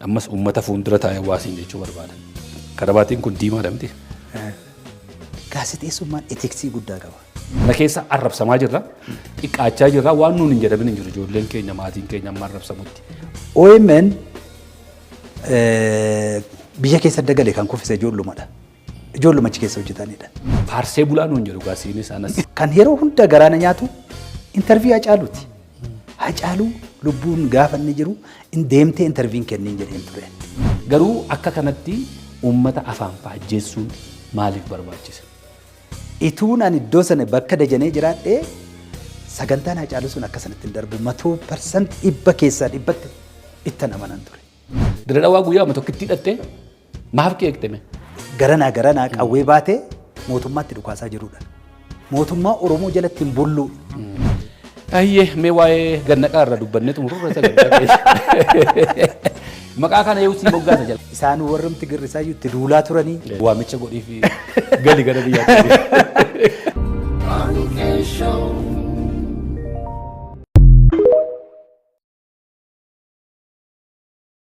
Ammas uummata fuuldura taa'ee waasiin jechuu barbaada. Karabaatiin kun diimaadha miti. Gaazexeessummaan ethics guddaa qaba. Kana keessa arrabsamaa jirra. Xiqqaachaa jirra. Waan nuun hin jedhamin hin jiru. Ijoolleen keenya, maatiin keenya amma arrabsamutti. OMN biyya keessa dagale kan kuffise ijoollumadha. Ijoolluma achi keessa hojjetanidha. Faarsee bulaa nuun jedhu gaasiinis anas. Kan yeroo hunda garaana nyaatu interview Hacaaluuti. Hacaaluu lubbuun gaafa inni jiru in deemtee interview kenniin jedheen ture. Garuu akka kanatti uummata afaan faajjeessuun maaliif barbaachise? Ituun ani iddoo sana bakka Dajanee jiraadhee sagantaan Hacaaluu sun akka sanatti hin darbu 100% 100% ittan amanan ture. Dirree Dhawaa guyyaa amma tokkitti hidhattee maaf qeeqxeme? Garanaa garanaa qawwee baatee mootummaatti dhukaasaa jirudha. Mootummaa Oromoo jalatti hin bulluudha. Ayyee, mee waa'ee Gannaqaa irra dubbannee xumururra sagantaa keessa. Maqaa kana yoo sii moggaasa jala. Isaan warrumti girrisaa itti duulaa turanii. Waamicha godhii fi gali gara biyyaatti.